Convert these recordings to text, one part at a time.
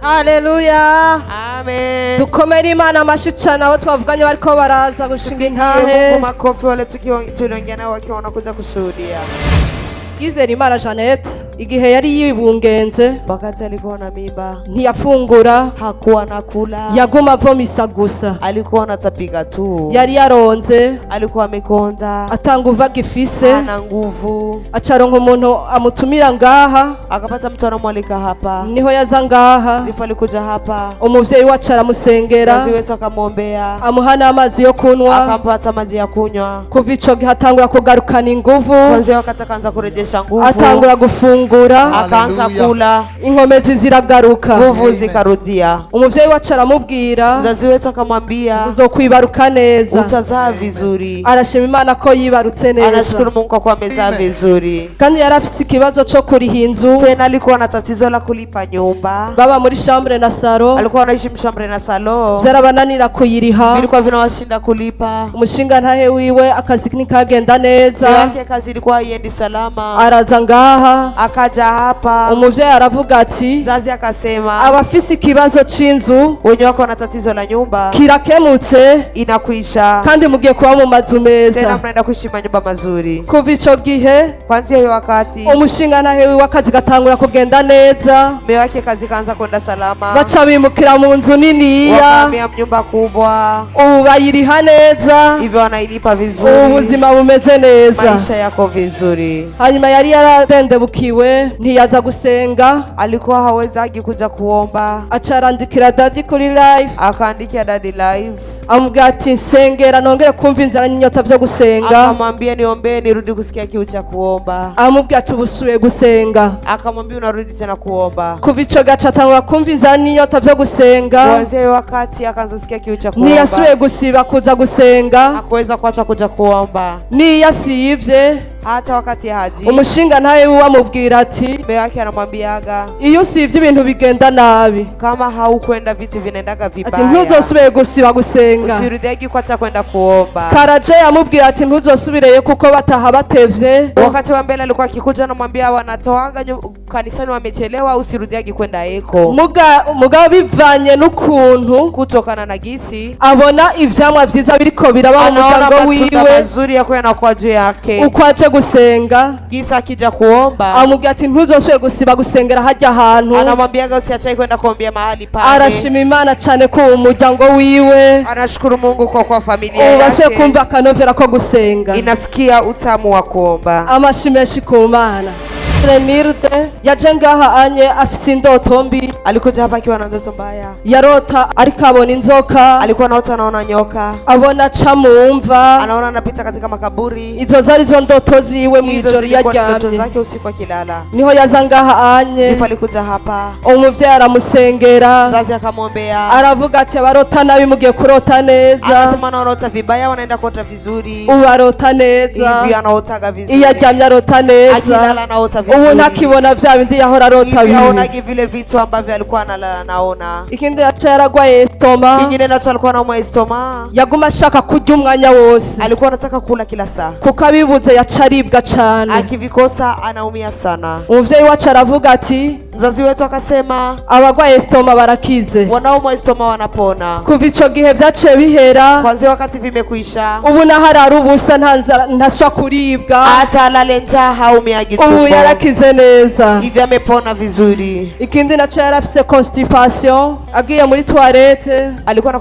Haleluya. Amen. Dukomere Imana amashyi cyane abo twavuganye bariko baraza gushinga Tupigie intahe. Mungu makofi wale tuliongea nao wakiwa wanakuja kushuhudia. Yizera Imana Jeannette igihe yari yibungenze, Wakati alikuwa na mimba, ntiyafungura, hakuwa nakula, yaguma avomisa gusa. Alikuwa anatapika tu, Yari yaronze, alikuwa amekonda, ata nguvu agifise, hana nguvu. Acaronka umuntu amutumira ngaha. Akapata mtu anamwalika hapa, Niho yaza ngaha. Ndipo alikuja hapa. Umuvyeyi wacu aramusengera, Mzazi wetu akamwombea, amuha n'amazi yo kunywa. Akampata maji ya kunywa. Kuva ico gihe atangura kugarukana inguvu, Kwanzia wakati akaanza kurejesha nguvu, atangura gufungura, akaanza Hallelujah. kula, inkomezi ziragaruka. Nguvu zikarudia. Umuvyeyi wacu aramubwira, Mzazi wetu akamwambia, uzokwibaruka neza. Utazaa vizuri. Arashima Imana ko yibarutse neza. Anashukuru Mungu kwa kuwa amezaa Amen. vizuri. Kandi yari afise ikibazo co kuriha inzu. Tena alikuwa na tatizo la kulipa nyumba. Baba muri chambre na salon. Alikuwa anaishi m chambre na salon, Vyarabananira kuyiriha. Vilikuwa vinawashinda kulipa. Umushingantahe wiwe akazi ntikagenda neza. Yake kazi ilikuwa haiendi salama. Araza ngaha. Akaja hapa. Umuvyeyi aravuga ati, Mzazi akasema, abafise ikibazo c'inzu, wenye wako na tatizo la nyumba, kirakemutse, inakwisha, kandi mugiye kuba mu mazu tena meza. mnaenda kuishi manyumba mazuri. Kuva ico gihe, Kwanzia hiyo wakati, umushingantahe wiwe akazi gatangura kugenda neza. mume wake kazi kaanza kwenda salama, Baca bimukira mu nzu niniya. wakahamia nyumba kubwa, Ubu bayiriha neza. Hivyo wanailipa vizuri, Ubu ubuzima bumeze neza. Maisha yako vizuri. Hanyuma yari yaradendebukiwe, ntiyaza gusenga. Alikuwa hawezagi kuja kuomba, Aca arandikira daddy kuri live, akaandikia daddy live, amubwira ati nsengera nongere kumva inzara n'inyota vyo gusenga. Akamwambia niombee nirudi kusikia kiu cha kuomba. Amubwira ati ubusubiye gusenga. Akamwambia unarudi tena kuomba. Kuva ico gaca atangura kumva inzara n'inyota vyo gusenga. Kuanzia hiyo wakati akaanza kusikia kiu cha kuomba. Ntiyasubiye gusiba kuza gusenga. Hakuweza kuacha kuja kuomba. Niyo asivye, Hata wakati haji, umushingantahe wiwe amubwira ati, mume wake anamwambiaga, iyo usivye ibintu bigenda nabi. Kama haukwenda vitu vinaendaga Ati vibaya. ntuzosubire gusiba gusenga. Usirudiagi kuacha kwenda kuomba. Karaje yamubwira ati ntuzosubireyo kuko bataha batevye. Wakati wa mbele alikuwa akikuja anamwambia wanatoaga kanisani wamechelewa, usirudiagi kwenda eko. Muga mugabo bivanye n'ukuntu Kutokana na gisi abona ivyamwa vyiza biriko biraba mu anaona muryango matunda wiwe, mazuri yako yanakuwa juu yake, uko aje gusenga, gisa akija kuomba, amubwira ati ntuzosubire gusiba gusengera harya hantu. Anamwambiaga usiachai kwenda kuombea mahali pale. Arashima Imana cyane ko uwo muryango wiwe Anashukuru Mungu kwa kuwa familia ubu bashoboye yake kumva akanovera ko gusenga. Inasikia utamu wa kuomba. Amashi menshi ku Mana. Renilde yaje ngaha anye afise indoto mbi. Alikuja hapa akiwa na ndoto mbaya. Yarota ariko abona inzoka, Alikuwa anaota anaona nyoka, abona aca mu mva. Anaona anapita katika makaburi. Izo zari zo ndoto ziwe Hizo mw'ijoro iyo zilikuwa ni ndoto aryamye. zake usiku akilala. Niho yaza ngaha anye. Ndipo alikuja hapa, Umuvyeyi aramusengera, mzazi akamwombea, aravuga ati abarota nabi mugiye kurota neza. Akasema anaota vibaya wanaenda kuota vizuri. Ubu arota neza. Hivi anaotaga vizuri, Iyo aryamye arota neza. Akilala anaota Ubu vizuri, ntakibona vya bindi yahora arota hivi bibi. haonagi vile vitu ambavyo alikuwa analala naona. Ikindi yaca yaragwaye estomac. Kingine nacho alikuwa anaumwa estomac, Yaguma ashaka kurya umwanya wose, alikuwa anataka kula kila saa, kuko abibuze yaca aribwa cane. Akivikosa anaumia sana. Umuvyeyi wacu aravuga ati, Mzazi wetu akasema, abagwaye estomac barakize. Wanaumwa estomac wanapona. Kuva ico gihe vyaciye bihera. Kwanzia wakati vimekuisha, Ubu naho arara ubusa nta nzara ntaswa kuribwa. Hata alale njaa haumiagi Ubu tumbo, yarakize neza. Hivi amepona vizuri. Ikindi naco yari afise constipation, agiye muri toilette, Alikuwa na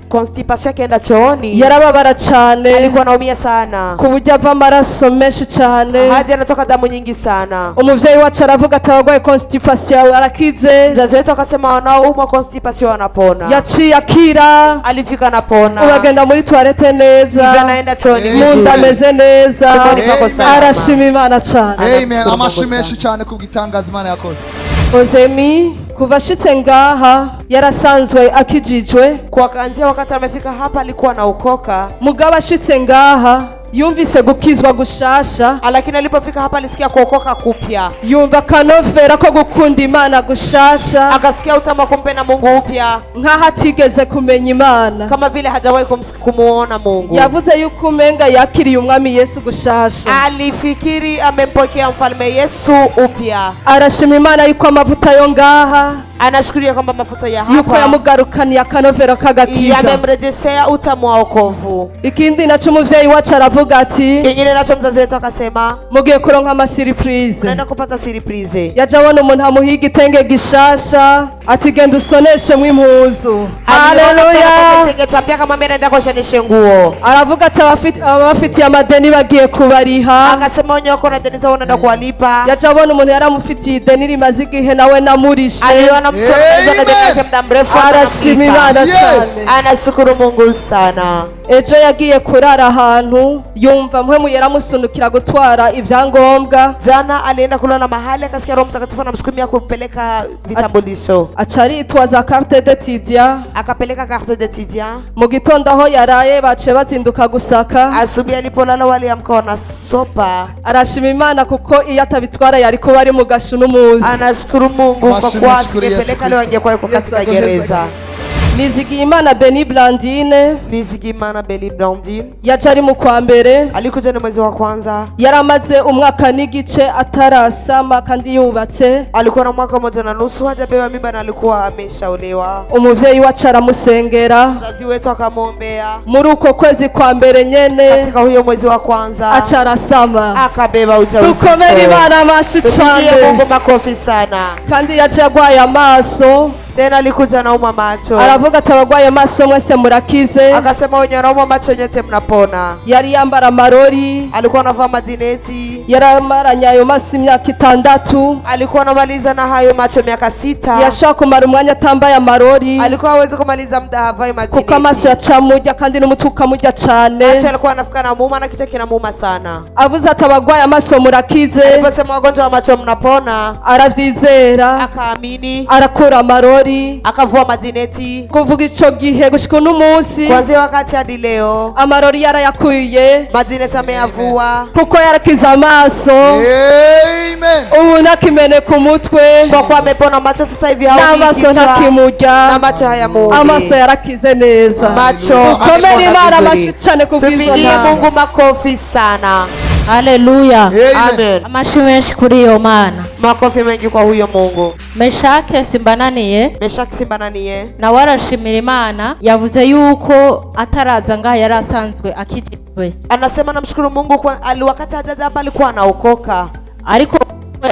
constipation, akienda chooni yarababara cane, alikuwa anaumia sana, ku buryo ava amaraso menshi cane. Hadi anatoka damu nyingi sana. Umuvyeyi wacu aravuga ati abagwaye constipation arakize. Mzazi wetu akasema wanaoumwa constipation wanapona. Yaciye akira. Alifika anapona, Ubu agenda muri toilette neza, hivi anaenda chooni Amen. munda vizuri. ameze neza. Tumboni pako salama. Arashima Imana cane. Amen. Anamshukuru Amashi Mungu menshi sana. cyane kubw'itangazo Imana yakoze. Ozemi kuva ashitse ngaha yarasanzwe akijijwe. Kwa kuanzia wakati amefika hapa alikuwa anaokoka, Mugabo ashitse ngaha yumvise gukizwa gushasha, lakini alipofika hapa alisikia kuokoka kupya, yumva akanovera ko gukunda Imana gushasha, akasikia utamu wa kumpenda Mungu upya, nk'aho atigeze kumenya Imana. Kama vile hajawahi kumuona Mungu. Yavuze yuko umenga yakiriye Umwami Yesu gushasha. Alifikiri amempokea mfalme Yesu upya. Arashima Imana yuko amavuta yo ngaha Anashukuria kwamba mafuta ya yuko hapa yamugarukaniye akanovera k'agakiza. Yamemrejeshea utamu wa wokovu. Ikindi naco umuvyeyi wacu aravuga ati Kingine nacho mzazi wetu akasema mugiye kuronka amasurprise. Unaenda kupata surprise. Yaje abona umuntu amuha igitenge gishasha ati genda usoneshemwo impuzu. Haleluya. Kitenge cha pia akamwambia naenda kuoshanishe nguo. Aravuga ati abafitiye amadeni bagiye kubariha. Akasema wenye wako na deni zao unaenda kuwalipa. Yaje abona umuntu yaramufitiye ideni rimaze igihe nawe namurishe. Aliona mtu ambaye ana deni yake muda mrefu Arashima anamlipa. Imana Yes. cyane. Anashukuru Mungu sana. Ejo yagiye kurara ahantu yumva mpwemu yaramusunukira gutwara ibyangombwa. Jana alienda kulala mahali akasikia Roho Mtakatifu anamsukumia kupeleka vitambulisho. Aca aritwaza carte d'étudiant. Akapeleka carte d'étudiant. Mu gitondo aho yaraye baciye bazinduka gusaka. Asubuhi alipolala waliamka wanasopa. Arashima Imana kuko iyo atabitwara yari kuba ari mu gashu n'umuzi. Anashukuru Mungu kwa Basi kuwa nashukuru Yesu asingepeleka leo Kristo. angekuwa yuko katika gereza. Nizigiyimana Beni Blandine Nizigimana Beli Blandine yaje ari mu kwa mbere. Alikuja ni mwezi wa kwanza. Yaramaze umwaka n'igice atarasama kandi yubatse. Alikuwa na mwaka mmoja na nusu hajabeba mimba na alikuwa ameshaolewa. Umuvyeyi wacu aramusengera. Mzazi wetu akamwombea. Muri uko kwezi kwa mbere nyene Katika huyo mwezi wa kwanza aca arasama. Akabeba ujauzito. Dukomere Imana amashi Tupigie cane. Mungu makofi sana. Kandi yaje agwaye amaso. Tena alikuja naumwa macho. Aravuga ati abagwaye amaso mwese murakize. Akasema wenye wanaumwa macho nyote mnapona. Yari yambara amarori. Alikuwa anavaa madineti. Yaramaranye ayo maso imyaka 6. Alikuwa anamaliza na hayo macho miaka 6. Ntiyashobora kumara umwanya atambaye amarori Alikuwa hawezi kumaliza muda havai kuko amaso madineti. yacamurya kandi n'umutwe ukamurya cane. Macho alikuwa anafika na muuma na kichwa kinamuuma sana. Avuze ati abagwaye amaso murakize. Aliposema wagonjwa wa macho mnapona, Aravyizera. Akaamini, Arakura amarori. Akavua madineti. Kuvuga ico gihe gushika uno munsi Kuanzia wakati hadi leo amarori yarayakuye madineti ameyavua kuko yarakize amaso. Amen. Ubu ntakimeneka umutwe kwa kuwa amepona macho sasa hivi haumii n'amaso kichwa ntakimurya. Na macho hayamuumi. Amaso yarakize neza. Macho Dukomere amepona Imana vizuri. amashi cane kubw'izo Tupigie nama. Mungu makofi sana. Haleluya. Amen. Amen. Amashi menshi kuri iyo Mana. Makofi mengi kwa huyo Mungu. Meshake Simbananiye Meshaki Simbananiye nawe arashimira Imana yavuze yuko ataraza ngaha yari asanzwe akijijwe. Anasema namshukuru Mungu kwa ali wakati hajaja hapa alikuwa anaokoka. Ariko we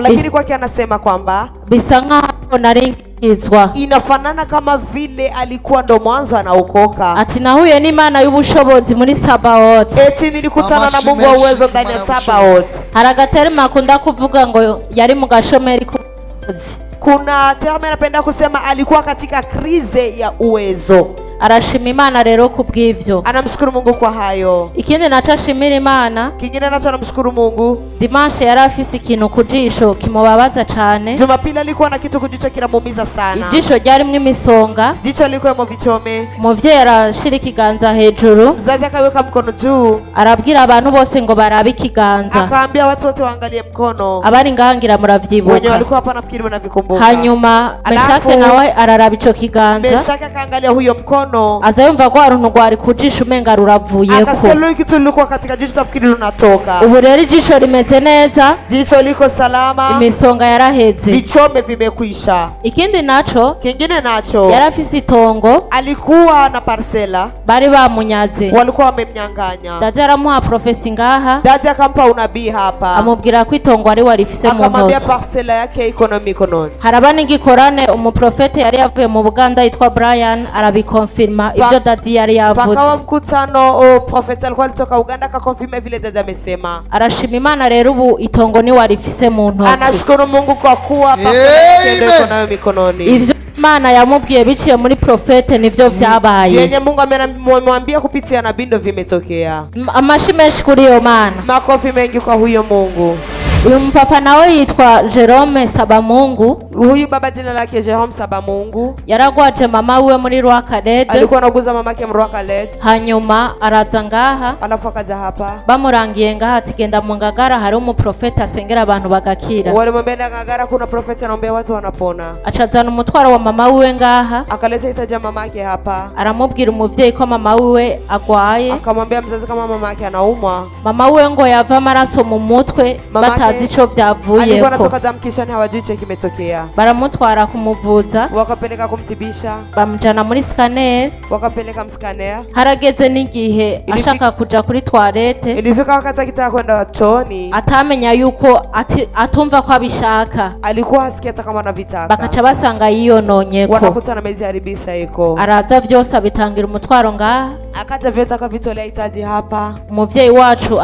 Lakini kwake anasema kwamba bisa nkaho naringizwa. Inafanana kama vile alikuwa ndo mwanzo anaokoka. Ati nahuye n'Imana y'ubushobozi muri Sabaoth. Eti nilikutana na Amashi Mungu wa menshi uwezo ndani ya Imana ya Sabaoth. Hari agaterima akunda kuvuga ngo yari mu gashomeri k'ubushobozi. Kuna terme anapenda kusema alikuwa katika krize ya uwezo. Arashima Imana rero kubw'ivyo. Anamshukuru Mungu kwa hayo. Ikindi naco ashimira Imana, Kingine nacho anamshukuru Mungu, dimanche yari afise ikintu ku jisho kimubabaza cane. Jumapili alikuwa na kitu kujicho kinamuumiza sana. Ijisho ryarimwo imisonga. Jicho lilikuwa vichome. Umuvyeyi arashira ikiganza hejuru. Mzazi akaweka mkono juu, Arabwira abantu bose ngo barabe ikiganza. Akaambia watu wote waangalie mkono. Abari ngaha ngira Wenye muravyibuka. walikuwa hapa nafikiri wanavikumbuka. Hanyuma Alafu- Meshake nawe araraba ico kiganza. Meshaki akaangalia huyo mkono, Aza yumva rwa runtu rwari ku jisho umenga ruravuyeko. Akasikia lile kitu lilikuwa katika jicho tafikiri lunatoka. Ubu rero ijisho rimeze neza. Jicho liko salama, Imisonga yaraheze. Vichome vimekwisha. Ikindi naco, Kingine nacho, yarafise itongo alikuwa na parsela, bari bamunyaze. Walikuwa wamemnyang'anya. Dada aramuha profesi ngaha. Dada akampa unabii hapa, amubwira ko itongo ari warifise mu akamwambia ntoki. parsela yake iko na mikononi. Haraba n'igikorane umuprofete yari yavuye mu Buganda yitwa Brian arabikonfirma ibyo dadi yari yavuze. Pakawa mkutano o, profeta alikuwa alitoka Uganda akakonfirma vile dada amesema. Arashima Imana rero ubu itongo ni warifise mu ntoki. Anashukuru Mungu kwa kuwa parsela yake ndio iko nayo mikononi. Ivyo Imana yamubwiye biciye muri profete nivyo vyabaye. Yenye Mungu amemwambia kupitia nabii ndio vimetokea. Amashi menshi kuri iyo Mana. Makofi mengi kwa huyo Mungu. Uyu mupapa nawe yitwa Jerome Sabamungu. Huyu baba jina lake Jerome Sabamungu. Yaragwaje mama wiwe muri Rwakarede. Alikuwa anaguza mamake Mrwakalede. Hanyuma araza ngaha. Alafu akaja hapa. Bamurangiye ngaha ati genda mu Ngagara hari umuprofeta asengera abantu bagakira. Walimwambia Ngagara kuna profeta anaombea watu wanapona. Acazana umutwaro wa mama wiwe ngaha. Akaleta hitaji ya mamake hapa. Aramubwira umuvyeyi ko mama wiwe agwaye. Akamwambia mzazi kama mamake anaumwa. Mama wiwe ngo yava amaraso mu mutwe Mamake batazi ico alikuwa vyavuyeko. anatoka damu kichwani hawajui che kimetokea. Baramutwara kumuvuza. Wakapeleka kumtibisha. Bamujana muri scanner. Wakapeleka mscanner. Harageze n'igihe ashaka kuja kuri toilette, Ilifika wakati akitaka kwenda chooni, atamenya yuko atumva ko abishaka. Alikuwa hasikia hata kama anavitaka. Bakaca basanga yiyononyeko. Wanakuta ameziharibisha iko. Araza vyose abitangira umutwaro ngaha. Akaja vyote akavitolea hitaji hapa. Umuvyeyi wacu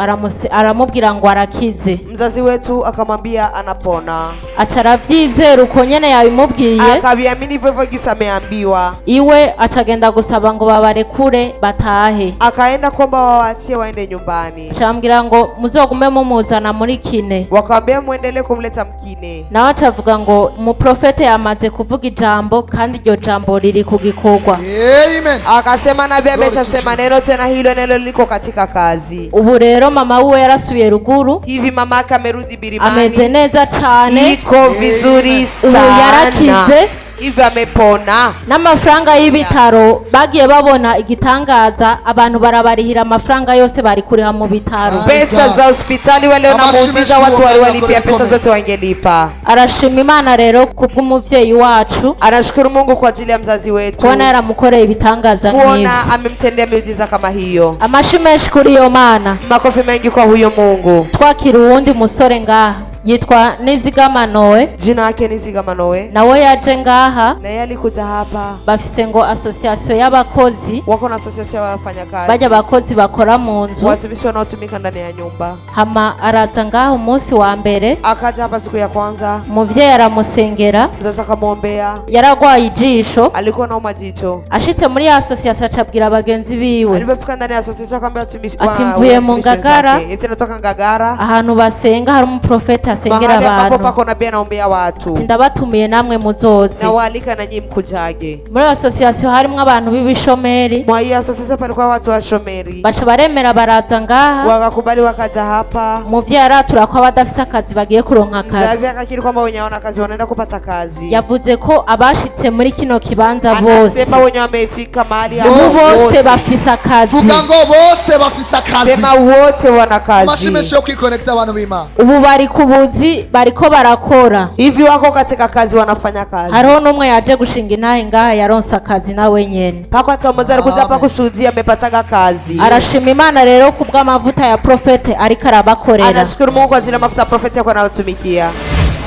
aramubwira ngo arakize. Mzazi wetu akamwambia anapona. Aca aravyizera uko nyene yabimubwiye. Akaviamini hivyo hivyo gisa ameambiwa. Iwe acagenda gusaba ngo babarekure batahe. Akaenda kuomba wawaachie waende nyumbani. Acambwira ngo muzogume mumuzana muri kine. Wakamwambia muendelee kumleta mkine. Nawe acavuga ngo umuprofete yamaze kuvuga ijambo kandi iryo jambo riri ku gikorwa. Amen. Akasema nabii Glory to ameshasema Jesus. neno, tena hilo neno liko katika kazi. Ubu rero mama wiwe yarasubiye ruguru. Hivi mama yake amerudi Ameze Birimani, neza cane. iko vizuri Ubu sana. yarakize. Hivi amepona. N'amafaranga y'ibitaro bagiye babona igitangaza, abantu barabarihira amafaranga yose bari kuriha mu bitaro. My Pesa God. za hospitali waliona Amashyi muujiza, menshi watu kuwa waliwalipia Bwana pesa kuri zote wangelipa. Arashima Imana rero kubw'umuvyeyi wacu, Anashukuru Mungu kwa ajili ya mzazi wetu, kubona yaramukoreye ibitangaza nk'ivyo. kuona amemtendea miujiza kama hiyo. Amashi menshi kuri iyo Mana. Makofi mengi kwa huyo Mungu. Twakira uwundi musore ngaha yitwa Nizigama Noe. Jina lake ni Zigama Noe, Nawe yaje ngaha. na yeye alikuja hapa. Bafise ngo association y'abakozi, Wako na association ya wafanyakazi, bajya abakozi bakora mu nzu. Watumishi wanaotumika ndani ya nyumba. Hama araza ngaha umunsi wa mbere. Akaja hapa siku ya kwanza, Umuvyeyi aramusengera. Mzazi akamwombea. Yaragwaye ijisho. Alikuwa nauma jicho. Ashitse muri ya association acabwira bagenzi biwe, Alipofika ndani ya association akamwambia watumishi ati mvuye mu watumishi Ngagara, wenzake, eti natoka Ngagara, ahantu basenga hari umuprofeti asengera mahali ambapo abantu, pako nabii anaombea watu, ati ndabatumiye namwe muzoze. Na waalika na nyinyi mkujage. Muri association harimwo abantu b'ibishomeri. Mwa hii association palikuwa watu wa shomeri, Baca baremera baraza ngaha. Wakakubali wakaja hapa. Umuvyeyi aratura ko abadafise akazi bagiye kuronka Mzazi akazi. akakiri kwamba wenye hawana kazi wanaenda kupata kazi. Yavuze ko abashitse muri kino kibanza bose, Anasema wenye wamefika mahali hapa ubu bose wote. bafise akazi. Vuga ngo bose bafise akazi. Sema wote wana Amashi kazi. menshi yo kwikonekta abantu b'Imana. Ubu bari ku buzi bariko barakora. Hivi wako katika kazi, wanafanya kazi. Hariho n'umwe yaje gushinga intahe ngaha yaronse akazi nawe nyene. Pako hata mmoja alikuja hapa Amen. kushuhudia amepataga kazi. Arashima Imana rero kubw'amavuta ya profete ariko arabakorera. Anashukuru Mungu kwa ajili ya mafuta ya profeti yako anayotumikia.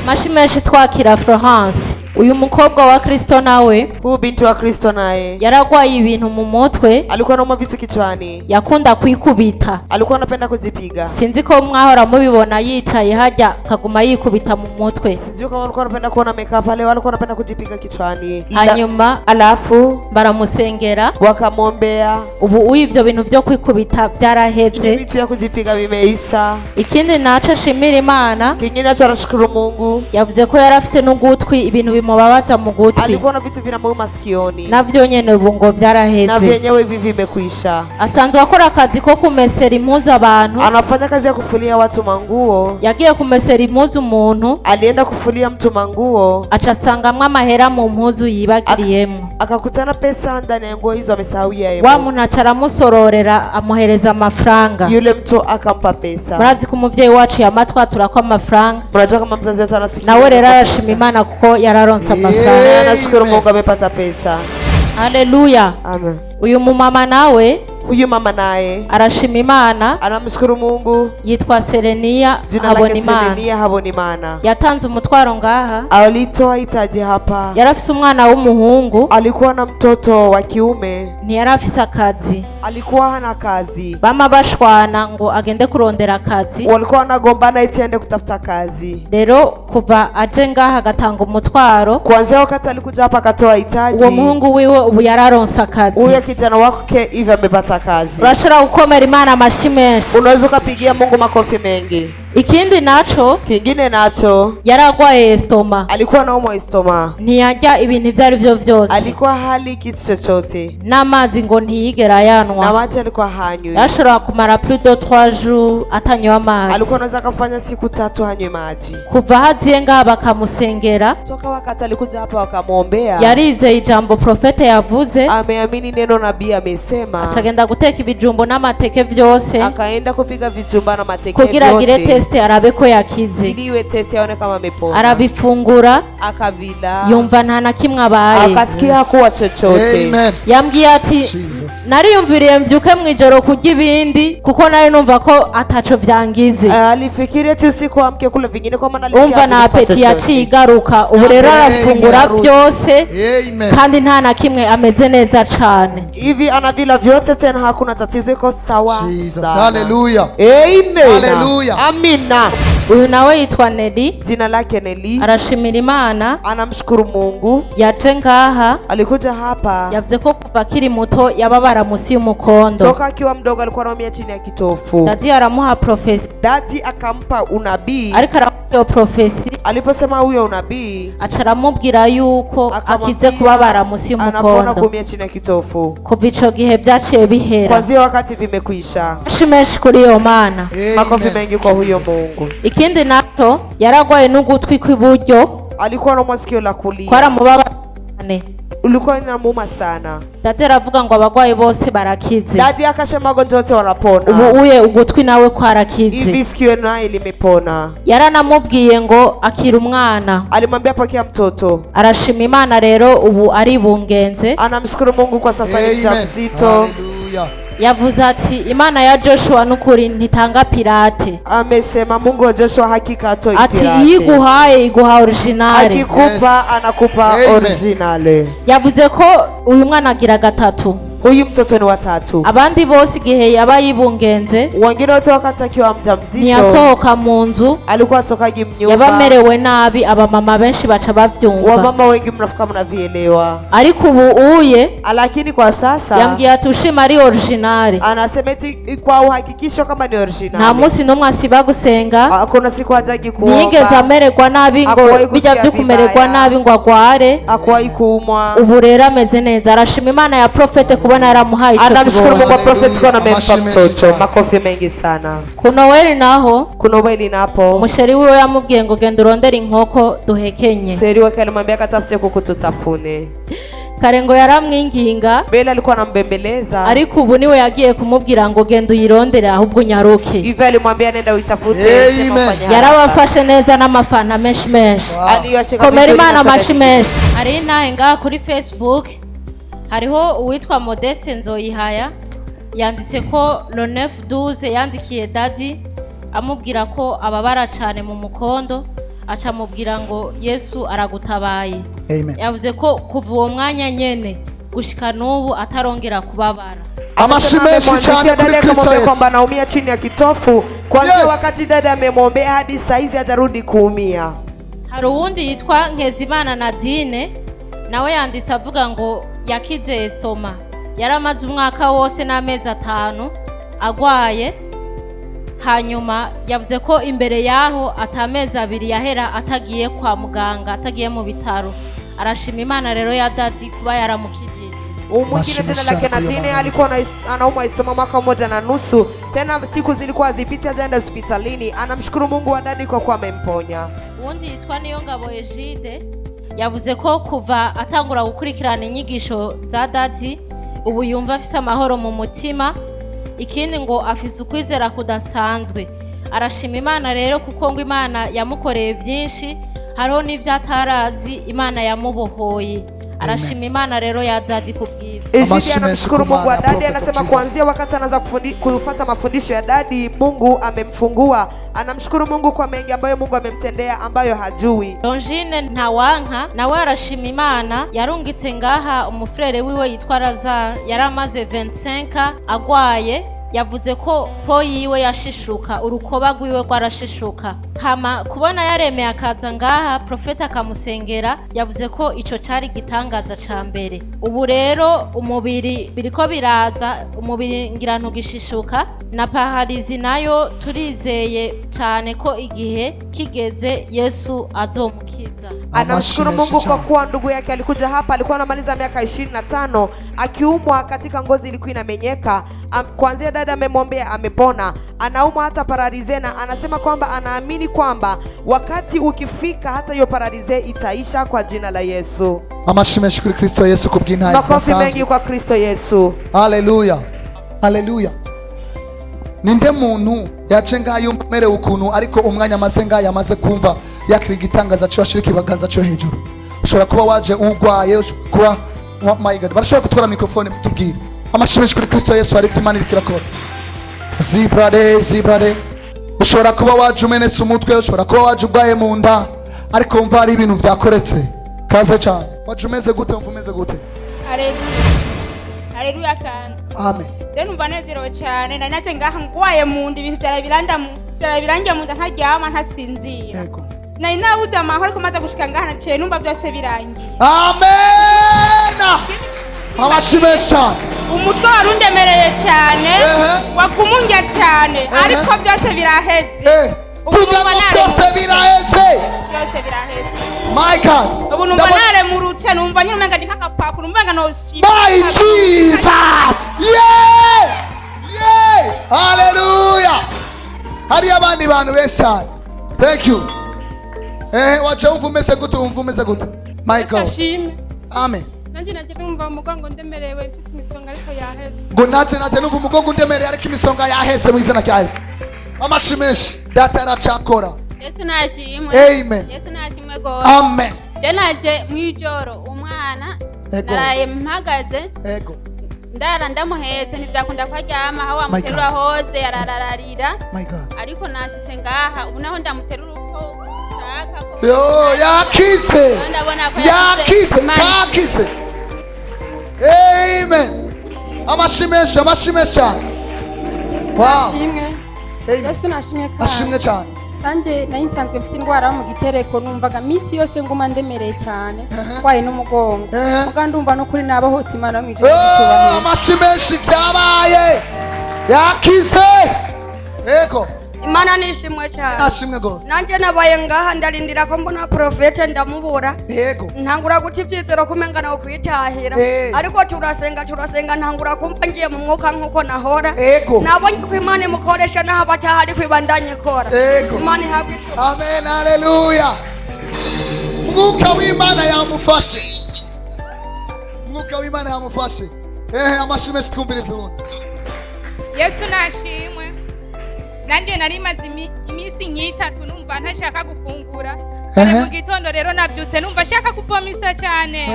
Amashi menshi twakira Florence, uyu mukobwa wa Kristo nawe. Huyu binti wa Kristo naye Yaragwaye ibintu mu mutwe. Alikuwa anauma vitu kichwani, Yakunda kwikubita. Alikuwa anapenda kujipiga. Sinzi ko mwahora mubibona yicaye hajya akaguma yikubita mu mutwe. Sijui kama walikuwa wanapenda kuona amekaa pale, walikuwa wanapenda kujipiga kichwani. Hanyuma Alafu baramusengera. Wakamwombea. Ubu ivyo bintu vyo kwikubita vyaraheze. Vitu ya kujipiga vimeisha. Ikindi naco ashimira Imana, Kingine nacho anashukuru Mungu, yavuze ko yarafise n'ugutwi ibintu bimubabaza mu gutwi, alikuwa na vitu vinamuuma sikioni, navyo nyene ubu ngo na vyaraheze. vyenyewe hivi vimekwisha. Asanzwe akora akazi ko kumesera impuzu abantu. Anafanya kazi ya kufulia watu manguo. Yagiye kumesera impuzu umuntu, Alienda kufulia mtu manguo, aca asangamwo amahera mu mpuzu yibagiriyemwo. Akakutana pesa ndani ya nguo hizo amesahau yeye. Wa muntu aca aramusororera amuhereza amafaranga. Yule mtu akampa pesa. Murazi ko umuvyeyi wacu yamatwatura ko amafaranga. Mnajua kama mzazi wetu anatukia. Nawe rero arashima Imana kuko yararonse amafaranga. Yeah. Anashukuru Mungu amepata pesa. Haleluya. Amen. Uyu mumama nawe Huyu mama naye arashima Imana. Anamshukuru Mungu. Yitwa Serenia Jina lake Habonimana. Selenia Habonimana. Yatanze umutwaro ngaha. Alitoa hitaji hapa. Yarafise umwana w'umuhungu. Alikuwa na mtoto wa kiume, Ntiyarafise akazi. Alikuwa hana kazi. Bama bashwana ngo agende kurondera akazi. Walikuwa wanagombana eti aende kutafuta kazi. Rero kuva aje ngaha agatanga umutwaro, Kuanzia wakati alikuja hapa akatoa hitaji, uwo muhungu wiwe ubu yararonse akazi. huyo kijana wake hivi amepata kazi. Urashobora gukomera Imana amashi menshi. Unaweza ukapigia Mungu makofi mengi. Ikindi naco, Kingine nacho, yaragwaye estomac. Alikuwa anaumwa estoma, Ntiyarya ibintu ibyo ari byo byose. Alikuwa hali kitu chochote, N'amazi ngo ntiyigera na ayanwa. maji alikuwa hanywi. Yashobora kumara plus de 3 jours atanywa amazi. Alikuwa anaweza akafanya siku 3 hanywi maji. Kuva haziye ngaha bakamusengera, Toka wakati alikuja hapa wakamwombea, yarizeye ijambo profete yavuze, ameamini neno nabii amesema, acagenda guteka ibijumbu n'amateke vyose akaenda kupiga vijumba na mateke kugira agire vyote, test arabe ko yakize. Ili iwe test aone kama amepona. Arabifungura, Akavila, yumva nta na kimwe abaye. akasikia hakuwa chochote. Amen. Yambwiye ati Jesus. nariyumviriye mvyuke mu ijoro kurya ibindi kuko nari numva ko ataco vyangize. Alifikiri eti usiku amke kula vingine kwa maana alisikia Umva na hakufa appétit chochote. yaciye igaruka, ubu rero arafungura Amen. byose Amen. kandi nta na kimwe, ameze neza cane. Hivi anavila vyote tena hakuna tatizo, iko sawa Jesus. sana. Hallelujah. Amen. Hallelujah. Amina. Uyu nawe yitwa Nelly, Jina lake Nelly. Arashimira Imana. Anamshukuru Mungu. Yaje ngaha, Alikuja hapa yavuze ko kuva akiri muto yababara musi y'umukondo. Toka akiwa mdogo alikuwa anaumia chini ya kitofu. Daddy aramuha prophétie. Daddy akampa unabii. Ariko aramuha iyo prophétie, Aliposema huyo unabii, aca aramubwira yuko akize akamwambia kubabara musi anapona y'umukondo. kuumia chini ya kitofu. Kuva ico gihe vyaciye bihera. Kwanzia wakati vimekwisha. Amashi menshi kuri iyo Mana. Makofi Amen. mengi kwa huyo Mungu. Ikindi naco, yaragwaye n'ugutwi kw'iburyo. Alikuwa anaumwa sikio la kulia, Kwaramubaba cane. ulikuwa inamuuma sana. Daddy aravuga ngo abagwayi bose barakize. Daddy akasema wagonjwa wote wanapona. Ubu uye ugutwi nawe kwarakize. Hivi sikio naye limepona. Yaranamubwiye ngo akira umwana. Alimwambia pokea mtoto. Arashima Imana rero, ubu aribungenze. Anamshukuru Mungu kwa sasa ni Amen. mjamzito. Hallelujah. Yavuze ati Imana ya Joshua n'ukuri ntitanga pirate. Amesema Mungu wa Joshua hakika hatoi Ati pirate. iyo iguhaye iguha original. Akikupa Yes. anakupa Amen. original. Yavuze ko uyu mwana agira gatatu. Huyu mtoto ni watatu. Abandi bose igihe yaba yibungenze, Wengine wote wakati akiwa mjamzito ntiyasohoka mu nzu, alikuwa atokaji yaba mnyumba. amerewe nabi, abamama benshi baca bavyumva. Wamama wengi mnafuka mnavielewa, Ariko ubu uye lakini kwa sasa yambwiye ati ushima ari original. Anasema eti kwa uhakikisho kama ni Nta original. munsi n'umwe asiba gusenga. Hakuna siku hajagi Ntiyigeze kuomba, amererwa nabi ngo Akuwahi bijya gusikia byo kumererwa vibaya. nabi ngo agware. Hakuwahi kuumwa. Ubu rero ameze neza, arashima Imana ya prophète kubona yaramuhaye ico Anamshukuru kibondo. Mungu wa prophet kwa amempa Amashi menshi mtoto. cyane. Makofi mengi sana. Ku Noweli naho, Kuna ubeli napo umuchéri wiwe yamubwiye ngo genda urondere inkoko duhekenye. Chéri wake alimwambia katafute kuku tutafune. Kare ngo yaramwinginga, Mbele alikuwa anambembeleza, ariko ubu niwe yagiye kumubwira ngo genda uyirondere ahubwo unyaruke. hivi alimwambia nenda uitafute. Amen. Sema ufanye haraka. Yarabafashe neza n'amafanta menshi menshi. Aliyoshika Komera vizuri Imana na soda amashi nyingi. menshi. Hari intahe ngaha kuri Facebook, hariho uwitwa Modeste Nzoyihaya, yanditse ko le 9/12 yandikiye Daddy amubwira ko ababara cyane mu mukondo, aca amubwira ngo Yesu aragutabaye. Amen. Yavuze ko kuva uwo mwanya nyene gushika n'ubu atarongera kubabara. Amashi Anasema menshi amemwandikia cyane kuri dada Kristo akamwambia Yesu. kwamba anaumia chini ya kitofu kwanzia Yes. wakati dada amemwombea hadi saizi hajarudi kuumia. Hari uwundi yitwa Nkezimana Nadine, nawe yanditse avuga ngo yakize estomac, yari amaze umwaka wose n'amezi 5 agwaye. Hanyuma yavuze ko imbere yaho atamezi 2 yahera atagiye kwa muganga, atagiye mu bitaro. Arashima Imana rero ya Daddy kuba yaramukijije. Mwingine Mashi jina menshi lake cyane kuri iyo Nadine Mana. alikuwa anaumwa estomac mwaka mmoja na nusu, tena siku zilikuwa zipita hajaenda hospitalini. Anamshukuru Mungu wa Daddy kwa kuwa amemponya. Uwundi yitwa Niyongabo Egide, yavuze ko kuva atangura gukurikirana inyigisho za Daddy ubu yumva afise amahoro mu mutima. Ikindi ngo afise ukwizera kudasanzwe. Arashima Imana rero kuko ngo Imana yamukoreye byinshi, hariho n'ibyo atarazi Imana yamubohoye. Arashima Imana rero ya Daddy kubw'ibyo. Ejidi Amashi menshi anamshukuru ku Mungu wa Mana, Daddy, Prophet of anasema Jesus. kuanzia wakati anaanza kufuata mafundisho ya Daddy Mungu amemfungua. Anamshukuru Mungu kwa mengi ambayo Mungu amemtendea ambayo hajui. Longine Ntawanka nawe arashima Imana, yarungitse ngaha umufrère wiwe yitwa Lazare, yari amaze 25 agwaye. Yavuze ko peau yiwe yashishuka, urukoba rwiwe rwarashishuka. Hama kubona yaremeye akaza ngaha, prophète akamusengera, yavuze ko ico cari igitangaza ca mbere. Ubu rero umubiri biriko biraza, umubiri ngira ntugishishuka, na paralysie nayo turizeye cane ko igihe kigeze Yesu azomukiza. Anamshukuru Amashi menshi Mungu kwa cyane. kuwa ndugu yake alikuja hapa, alikuwa anamaliza miaka 25 akiumwa katika ngozi ilikuwa inamenyeka. Kuanzia dada amemwombea amepona. Anaumwa hata paralysie na anasema kwamba anaamini kwamba wakati ukifika hata hiyo paralysie itaisha kwa jina la Yesu. Amashi menshi kuri Kristo Yesu kubw'intahe Makofi mengi zidasanzwe. kwa Kristo Yesu. Haleluya, haleluya. Ninde muntu yaje ngaha yumva amerewe ukuntu, ariko umwanya amaze ngaha yamaze kumva yakira igitangaza cyo, ashirika ikiganza cyo hejuru? Ushobora kuba waje ugwaye, ushobora kuba. Oh my God, barashobora gutwara microphone batubwire. Amashyi menshi kuri Kristo Yesu. Hari ibyo Imana iriko irakora. Zibrade zibrade. Ushobora kuba waje umenetse umutwe, ushobora kuba waje urwaye mu nda, ariko wumva hari ibintu byakoretse. Kaze cyane. Waje umeze gute? Wumva umeze gute? Haleluya. Haleluya kandi. Amen. Je numva nezerewe cyane. Nari naje ngaha ngwaye mu nda, ibintu byara birangiye mu nda, ntaryama, ntasinzira. Nari nabuze amahoro, ariko maze gushika ngaha naciye numva byose birangiye. Amen, amashyi menshi cyane. Umutwe wari undemereye cyane, wagumunge cyane, ariko byose biraheze. Ubu Vuga numva ngo naremurutse. byose biraheze. Byose biraheze. My God. Ubu numva naremurutse, numva nyine umenga ni nk'agapapuro, numva nga noshima. My Jesus, yeah, hallelujah. Hariyo abandi bantu benshi cyane. Thank you. Waje wumva umeze gute? Wumva umeze gute? My God. Ashimwe. Amen. Nanjye najya numva umugongo ndemerewe, mfite imisonga, ariko yaheze. Ngo natwe numva umugongo undemereye, ariko imisonga yaheze mu izina rya Yesu. Amashi menshi, Data aracakora. Yesu nashimwe. Amen. Yesu nashimwe gose. Amen. Je naje mwijoro, umwana naraye mpagaze, ndara ndamuhetse, ntibyakunda ko aryama aho wamuterura God. hose yararararira. My God. Ariko nashitse ngaha ubu, naho ndamuterura uko nshaka ko Yo, yakize. Ndabona ko yakize. Imana. Yakize. Amen. Amashi menshi, amashi menshi cyane. Yesu Wow. nashimwe. Amen. Yesu nashimwe kandi. Ashimwe cyane. Nanjye nari nsanzwe mfite indwara yo mu gitereko, numvaga minsi yose nguma ndemereye cyane, ndwaye n'umugongo. Muga ndumva n'ukuri nabohotse. Imana yo mu ijuru Oh, icyubahiro. amashi menshi, byabaye, yakize, yego. Imana nishimwe cyane. Ashimwe gose. Nanjye nabaye ngaha ndarindira ko mbona prophète, ndamubura. Ntangura guta ibyizero ko umenga nawe kwitahira. Ariko turasenga, turasenga, ntangura kumva ngiye mu mwuka nk'uko nahora. Nabonye ko Imana imukoresha n'aho batahari kwibandanye ikora. Imana ihabwe icubahiro. Amen, haleluya. Mwuka w'Imana yamufashe, Mwuka w'Imana yamufashe. Amashi menshi, twumvirize ubundi. Yesu nashimwe. Nanjye nari maze iminsi nk'itatu numva ntashaka gufungura. Kare mu gitondo rero nabyutse numva ashaka kuvomisa cyane.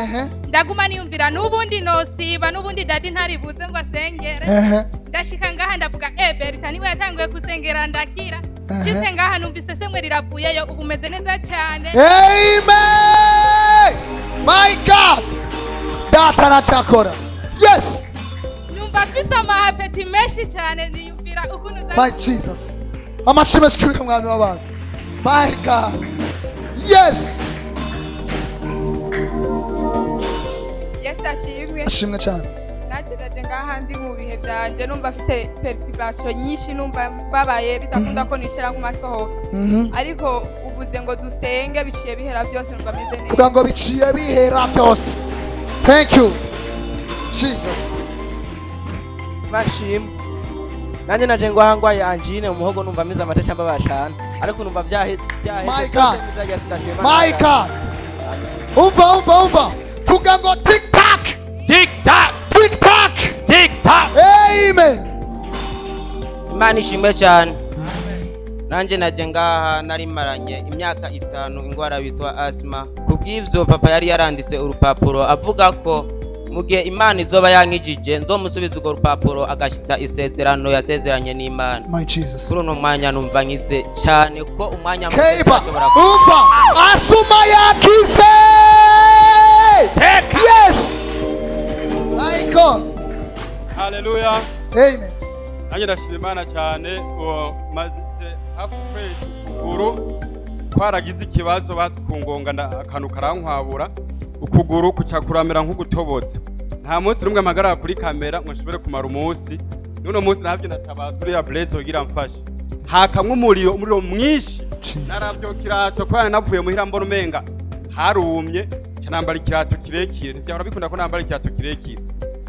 Ndaguma niyumvira n'ubundi nosiba, n'ubundi daddy ntaribuze ngo asengere. Ndashika ngaha ndavuga, eh, Berita niwe yatanguye gusengera ndakira. Nshitse ngaha numvise semwe riravuyeyo, ubu meze neza cyane. Amen. My God, Data aracakora, yes. Numva mfise ama appétit menshi cyane, niyumvira ukuntu My Jesus, amashi menshi kuri mwami w'abantu. My God, yes. Yesu ashimwe. Ashimwe cyane. Nanjye ndaje ngaha ndi mu bihe byanje, numva mfise perturbation nyinshi, numva mbabaye, bidakunda ko nicara ku masohoka. Ariko uvuze ngo dusenge, biciye bihera byose, numva meze neza. Kugira ngo biciye bihera byose. Thank you, Jesus. Bashimwe. Nanjye naje ngo ngwaye angine mu muhogo, numva ameze amata cyangwa bashana, ariko numva byahe byaheze. My God. My God. Umva, umva, umva, vuga ngo tik tak. Tik tak. Tik tak. Tik tak. Amen. Imana ishimwe cyane. Nanjye najye ngaha narimaranye imyaka 5 indwara bitwa asima. Kubw'ibyo papa yari yaranditse urupapuro avuga ko mu gihe Imana izoba yankijije nzomusubiza urwo rupapuro, agashyitsa isezerano yasezeranye n'Imana. My Jesus. Kuri uno mwanya numva nkize cyane, kuko umwanya muto Keiba. sinashobora. Umva, asuma yakize. Yes, my God. Haleluya. Amen. Nanjye ndashima Imana cyane. Uwo maze hafi ukwezi ukuguru kwaragize ikibazo, bazi kungonga akantu karankwabura ukuguru kuca kuramera nk'ugutobotse. Nta munsi n'umwe mpagarara kuri kamera ngo nshobore kumara umunsi. N'uno munsi nahavye ndatabaza uriya Blaise kugira mfashe. Hakamwe umuriro, umuriro mwinshi. Naravyo kirato kubera navuye muhira mbona umenga harumye, nca nambara ikirato kirekire. Ntivyahora bikunda ko nambara ikirato kirekire.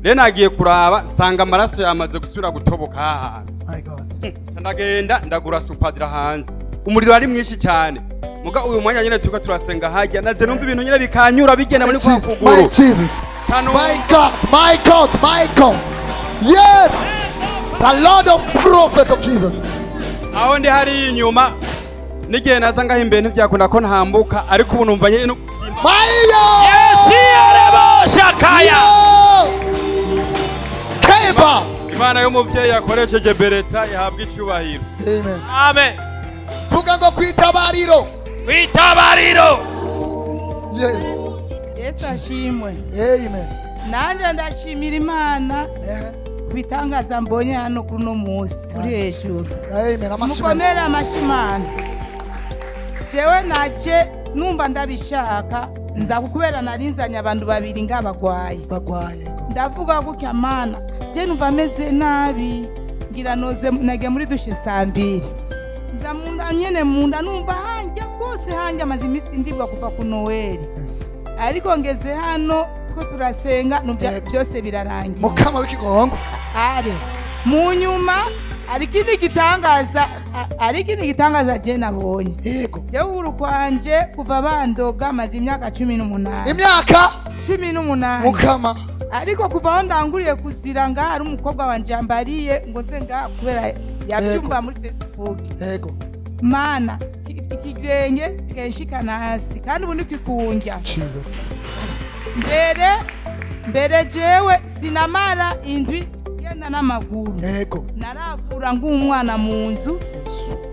Rero nagiye kuraba nsanga amaraso yamaze gusubira gutoboka hahantu. My God. Ndagenda ndagura supadira hanze, umuriro ari mwinshi cyane. Muga uyu mwanya nyine turiko turasenga hajya, naze numva ibintu nyine bikanyura bigenda muri kwa My kuguru. Jesus. Cyane. My God, my God, my God, yes. The Lord of prophet of Jesus. Aho ndi hari inyuma n'igihe naza ngaho imbere ntibyakunda ko ntambuka, ariko ubu numva nyine. Mayo! Yesu arebo shakaya. Keba. Imana y'umuvyeyi yakoresheje Bereta ihabwa icubahiro. Amen. Amen. Vuga ngo kwitabariro. Kwitabariro. Yes. Yesu ashimwe. Amen. Nanje ndashimira Imana bitangaza mbonye hano kuno munsi uri hejuru. Amen. Mukomere amashimana. Jewe naje numva ndabishaka nza kukubera narinzanye abantu babiri ngabagwaye. Bagwaye. Ndavuga gutya Mana, je numva meze nabi ngira noze nage muri dushe saa mbiri. Nza munda nyene munda numva hanjye kose hanjye amaze imisi ndibwa kuva ku Noel. Ariko ngeze hano two turasenga numva byose birarangiye. Mukama w'ikigongo. Are mu nyuma arikindi gitangaza arikindi gitangaza je nabonye. Yego. Je uru kwanje kuva bandoga amaze imyaka 18. Imyaka 18. Mukama. Ariko kuva aho ndanguriye kuzira nga hari umukobwa wanje ambariye ngo nze nga kubera yabyumva muri Facebook. Yego. Mana ikigenge sikenshikana hasi kandi ubu nikikunjya. Jesus. Mbere jewe sinamara indwi genda n'amaguru. Yego. Naravura ng'umwana mu nzu.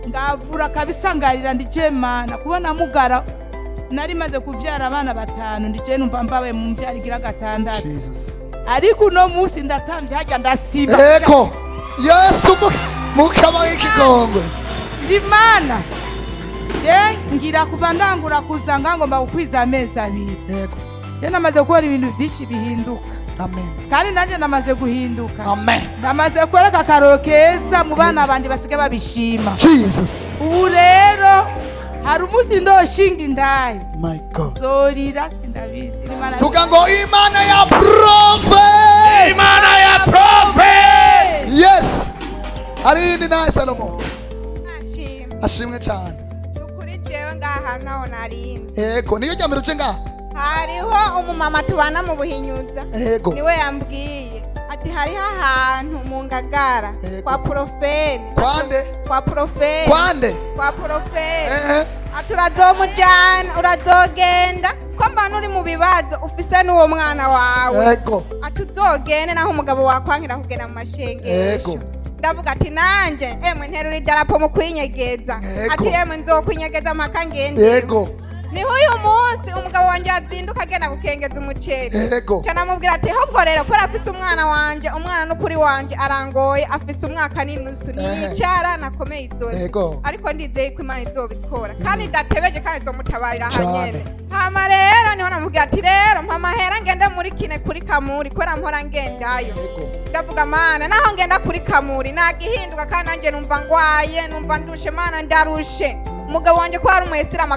Ndavura kabisa ngarira ndije Mana kubona mugara nari maze kuvyara abana batanu ndije numva mbawe mu mvyarigira gatandatu. Jesus. Ariko uno munsi ndatamvye hajya ndasiba. Yego. Yesu mukama w'ikigongwe. Ndi Mana. Je ngira kuva ndangura kuzanga ngomba gukwiza amezi abiri. Yego. Je namaze kubona ibintu byinshi bihinduka. Amen. Kandi nanje namaze guhinduka. Amen. Namaze kwereka akaroro keza mu bana banje basigaye babishima. Jesus. Ubu rero hari umunsi ndoshinga indayi. My God. Zorira sindabizi. Vuga ngo Imana ya prophet. Imana ya prophet. Yes. Ari ni naye Salomo. Ashimwe cyane. Ukuri jewe ngaha naho narinze. Yego, niyo nyamiro uje ngaha. Hariho umumama tubana mu buhinyuza. Yego. Niwe yambwiye ati hariho ahantu mu Ngagara kwa Profene. Kwande? Kwa Profene. Kwande? Kwa Profene. Ati urazomujana, urazogenda ko mbana uri mu bibazo ufise n'uwo mwana wawe. Yego. Ati uzogende naho umugabo wakwankira kugenda mu mashengesho. Yego. Ndavuga ati nanje emwe nterura idarapo mu kwinyegeza. Ati emwe nzokwinyegeza mpaka ngende. Yego. Niho uyu munsi umugabo wanje azinduka agenda gukengeza umuceri. Yego. Canamubwira ati ahubwo rero kubera afise umwana wanje, umwana n'ukuri wanje arangoye, afise umwaka n'inusu nicara nakomeye izozi. Ariko ndizeye ko Imana izobikora kandi idatebeje kandi izomutabarira hanyene. Hama rero niho namubwira ati rero mpa amahera ngende muri kine kuri Kamuri kubera mpora ngendayo. Ndavuga Mana naho ngenda kuri Kamuri nagihinduka kandi nanje numva ngwaye, numva ndushe Mana ndarushe. Umugabo wanje ko ari umuyisilamu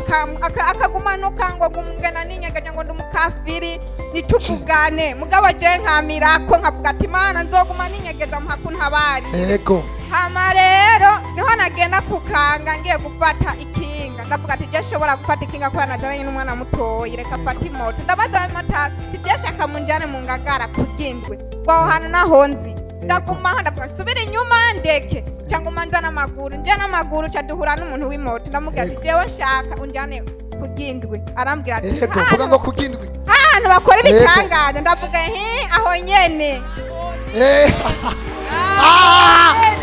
akagumanuka ngo gumugena ninyegeje ngo ndumukafiri nituvugane. Mugabo je nkamirako nkavuga ati Mana nzoguma ninyegeza mpaka untabari. Yego. Hama rero niho nagenda kukanga ngiye gufata ikinga. Ndavuga ati je shobora gufata ikinga kubera nazaranye n'umwana mutoyi reka fata imoto. Ndabaza abamotari ati je shaka munjane mu Ngagara kugindwe kwaho hantu naho nzi. Ndagumaho ndavuga subira inyuma ndeke cyangwa umanza n'amaguru nje n'amaguru ca duhura n'umuntu w'imoto. Ndamubwira ati jewe nshaka unjane kugindwe. Arambwira ati yego, vuga ngo kugindwe ahantu bakora ibitangaza. Ndavuga nti aho nyene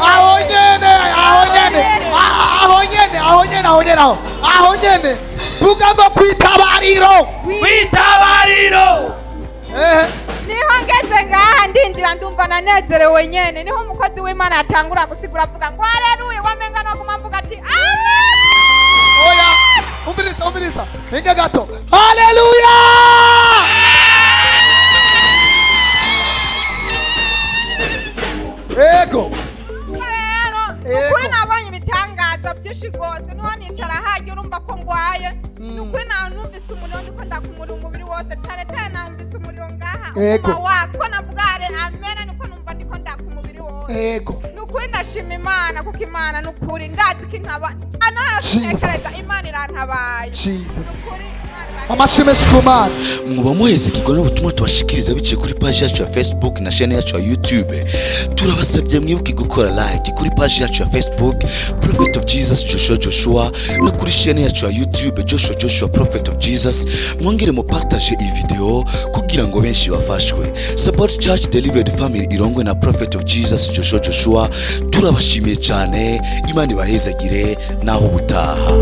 aho nyene aho nyene aho nyene aho nyene aho nyene aho nyene. Vuga ngo kwitabariro. Kwitabariro. Niho ngeze ngaha ndinjira ndumva nanezerewe nyene. Niho umukozi w'Imana atangura gusigura avuga ngo haleluya, wamenga no guma mvuga ati amen. Oya, umviriza umviriza. Hinga gato. Haleluya. Ego. Rero ukuri nabonye ibitangaza byinshi rwose. Niho nicara hajya urumva ko ngwaye. Nukuri numvise umuriro ndiko ndakumura umubiri wose cyane cyane numvise umuriro ngaha. Ego. Wako navuga amen niko numva ndiko ndakumubiri wose. Ego. Nukuri ndashima Imana kuko Imana nukuri ndazi ko intaba. Anaratekereza Imana irantabaye. Jesus. Nukuri Imana. Amashyi menshi ku Mana. Muba muhezekirwa n'ubutumwa tubashikiriza biciye kuri paji yacu ya Facebook na chaîne yacu ya YouTube. Turabasabye mwibuke gukora like kuri paji yacu ya Facebook Prophet of Jesus Joshua Joshua, no kuri chaîne yacu ya YouTube Joshua Joshua Prophet of Jesus. Mwongere mu partage iyi video kugira ngo benshi bafashwe. Support Church Delivered Family irongwe na Prophet of Jesus Joshua Joshua. Turabashimiye cyane, Imana ibahezagire. Naho ubutaha.